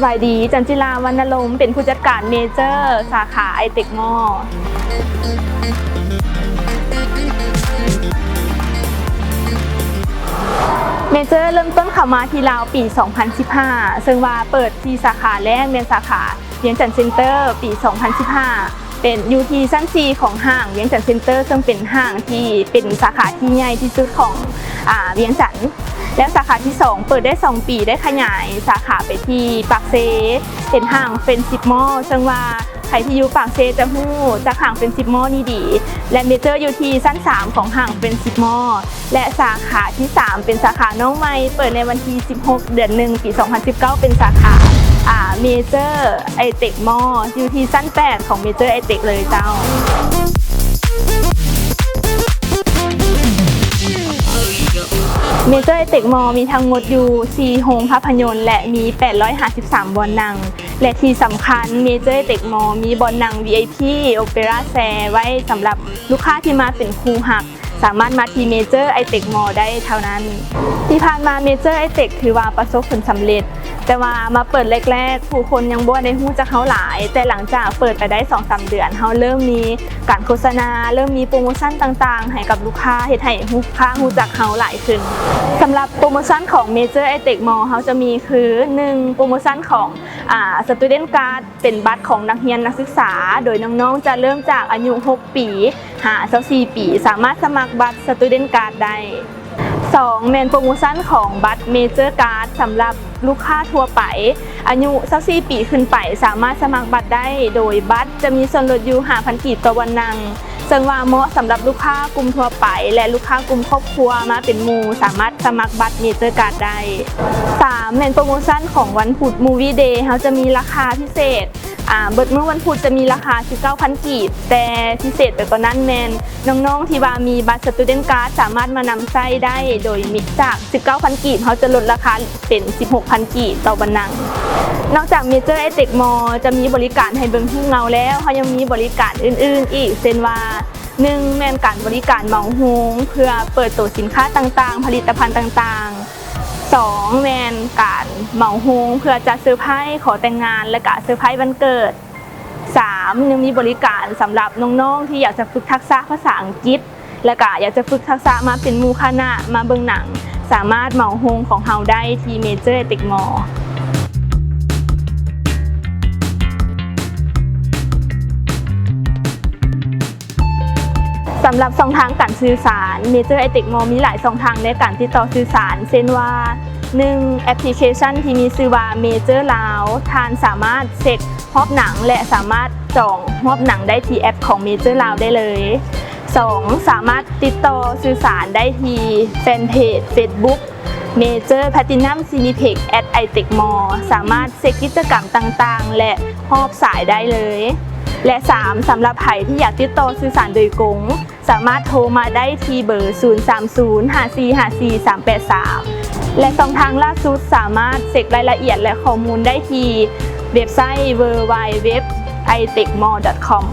ສະບາຍດີ, ຈັນຈິລາ ວັນນະລົມ ເປັນຜູ້ຈັດການເມເຈີສາຂາໄອເຕັກມໍ. ເມເຈີເລີ່ມຕົ້ນເຂົ້າມາທີ່ລາວປີສອງພັນສິບຫ້າ ເຊິ່ງວ່າເປີດທີ່ສາຂາແລກແມ່ນສາຂາວຽງຈັນເຊັນເຕີ ປີສອງພັນສິບຫ້າ ເປັນຢູ່ທີ່ຊັ້ນສີ່ຂອງຫ້າງວຽງຈັນເຊັນເຕີ ເຊິ່ງເປັນຫ້າງທີ່ເປັນສາຂາທີ່ໃຫຍ່ທີ່ສຸດຂອງ ອາ ວຽງຈັນ. ແລ້ວສາຂາທີສອງເປີດໄດ້ສອງປີ ໄດ້ຂະຫຍາຍສາຂາໄປທີ່ປາກເຊ ເປັນຫ້າງເຟຣນຊິບມໍ ເຊິ່ງວ່າໃຜທີ່ຢູ່ປາກເຊຈະຮູ້ຈັກຫ້າງເຟຣນຊິບມໍນີ້ດີ ແລະ ເມເຈີຢູ່ທີ່ຊັ້ນສາມຂອງຫ້າງເຟຣນຊິບມໍ ແລະ ສາຂາທີສາມເປັນສາຂານ້ອງໃໝ່ ເປີດໃນວັນທີສິບຫົກ ເດືອນໜຶ່ງ ປີສອງພັນສິບເກົ້າ ເປັນສາຂາ ອາ ເມເຈີໄອເຕັກມໍ ຢູ່ທີ່ຊັ້ນແປດຂອງເມເຈີໄອເຕັກເລີຍເຈົ້າ. ເມເຈີໄອເຕັກມໍມີທັງໝົດຢູ່ສີ່ໂຮງພາພະຍົນ ແລະ ມີແປດຮ້ອຍຫ້າສິບສາມບ່ອນນັ່ງ ແລະ ທີ່ສຳຄັນເມເຈີໄອເຕັກມໍມີບ່ອນນັ່ງ ວີໄອພີ ໂອເປຣາແຊ ໄວ້ສຳລັບລູກຄ້າທີ່ມາເປັນຄູ່ຮັກ ສາມາດມາທີ່ເມເຈີໄອເຕັກມໍໄດ້ເທົ່ານັ້ນ. ທີ່ຜ່ານມາເມເຈີໄອເຕັກຖືວ່າປະສົບຜົນສຳເລັດ, ແຕ່ວ່າມາເປີດແລກໆ ຜູ້ຄົນຍັງບໍ່ໄດ້ຮູ້ຈັກເຮົາຫຼາຍ, ແຕ່ຫຼັງຈາກເປີດໄປໄດ້ສອງສາມເດືອນ ເຮົາເລີ່ມມີການໂຄສະນາ, ເລີ່ມມີໂປຣໂມຊັນຕ່າງໆ ໃຫ້ກັບລູກຄ້າ, ເຮັດໃຫ້ລູກຄ້າຮູ້ຈັກເຮົາຫຼາຍຂຶ້ນ. ສຳລັບໂປຣໂມຊັນຂອງເມເຈີໄອເຕັກມໍ ເຮົາຈະມີຄື ໜຶ່ງ ໂປຣໂມຊັນຂອງ ອາ ສະຕູເດັນກາດ ເປັນບັດຂອງນັກຮຽນນັກສຶກສາ ໂດຍນ້ອງໆຈະເລີ່ມຈາກອາຍຸຫົກປີ ຫາຊາວສີ່ປີ ສາມາດສະໝັກບັດສະຕູເດັນກາດໄດ້. ສອງ ແມ່ນໂປຣໂມຊັນຂອງບັດເມເຈີກາດ ສຳລັບລູກຄ້າທົ່ວໄປ ອາຍຸຊາວສີ່ປີຂຶ້ນໄປ ສາມາດສະໝັກບັດໄດ້ ໂດຍບັດຈະມີສ່ວນລົດຢູ່ຫ້າພັນກີບຕໍ່ບ່ອນນັ່ງ. ເຊິ່ງວ່າເໝາະສຳລັບລູກຄ້າກຸ່ມທົ່ວໄປ ແລະ ລູກຄ້າກຸ່ມຄອບຄົວມາເປັນໝູ່ ສາມາດສະໝັກບັດເມເຈີກາດໄດ້. ສາມ ແມ່ນໂປຣໂມຊັນຂອງວັນພຸດ Movie Day ເຮົາຈະມີລາຄາພິເສດ ອາ ເບິດມື້ວັນພຸດຈະມີລາຄາສິບເກົ້າພັນກີບ ແຕ່ພິເສດໄປກວ່ານັ້ນແມ່ນນ້ອງໆທີ່ວ່າມີບັດສະຕູເດັນກາດ ສາມາດມານຳໃຊ້ໄດ້ ໂດຍມີ ຈາກສິບເກົ້າພັນກີບ ເຮົາຈະລົດລາຄາ ເປັນສິບຫົກພັນກີບຕໍ່ບ່ອນນັ່ງ. ນອກຈາກເມເຈີໄອເຕັກມໍຈະມີບໍລິການໃຫ້ເບິ່ງຮູບເງົາແລ້ວ, ເຮົາຍັງມີບໍລິການອື່ນໆອີກ ເຊັ່ນວ່າ ໜຶ່ງ ແມ່ນການບໍລິການເໝົາໂຮງເພື່ອເປີດໂຕສິນຄ້າຕ່າງໆ, ຜະລິດຕະພັນຕ່າງໆ. ສອງ ແມ່ນການເໝົາໂຮງເພື່ອຈັດເຊີໄພຂໍແຕ່ງງານ ແລະ ກະເຊີໄພວັນເກີດ. ສາມ ຍັງມີບໍລິການສຳລັບນ້ອງໆທີ່ຢາກຈະຝຶກທັກສະພາສາອັງກິດ ແລະ ກະຢາກຈະຝຶກທັກສະມາເປັນໝູ່ຄະນະ ມາເບິ່ງໜັງ ສາມາດເໝົາໂຮງຂອງເຮົາໄດ້ທີ່ເມເຈີໄອເຕັກມໍ. ສຳລັບຊ່ອງທາງການສື່ສານ, ເມເຈີໄອເຕັກມໍມີຫຼາຍຊ່ອງທາງໃນການຕິດຕໍ່ສື່ສານ ເຊັ່ນວ່າ ໜຶ່ງ ແອັບພລິເຄຊັນທີ່ມີຊື່ວ່າເມເຈີລາວ, ທ່ານສາມາດເຊັກຮອບໜັງ ແລະ ສາມາດຈອງຮອບໜັງໄດ້ທີ່ແອັບຂອງເມເຈີລາວໄດ້ເລີຍ. ສອງ ສາມາດຕິດຕໍ່ສື່ສານໄດ້ທີ່ແຟນເພຈເຟສບຸກ Major Platinum Cineplex at Itek Mall ສາມາດເຊັກກິດຈະກຳຕ່າງໆ ແລະ ຮອບສາຍໄດ້ເລີຍ. ແລະ ສາມ ສຳລັບໃຜທີ່ຢາກຕິດຕໍ່ສື່ສານໂດຍກົງ, ສາມາດໂທມາໄດ້ທີ່ເບີ ສູນສາມສູນ ຫ້າສີ່ຫ້າສີ່ ສາມແປດສາມ ແລະ ຊ່ອງທາງລ່າສຸດສາມາດເຊັກລາຍລະອຽດ ແລະ ຂໍ້ມູນໄດ້ທີ່ເວັບໄຊ www itekmall.com.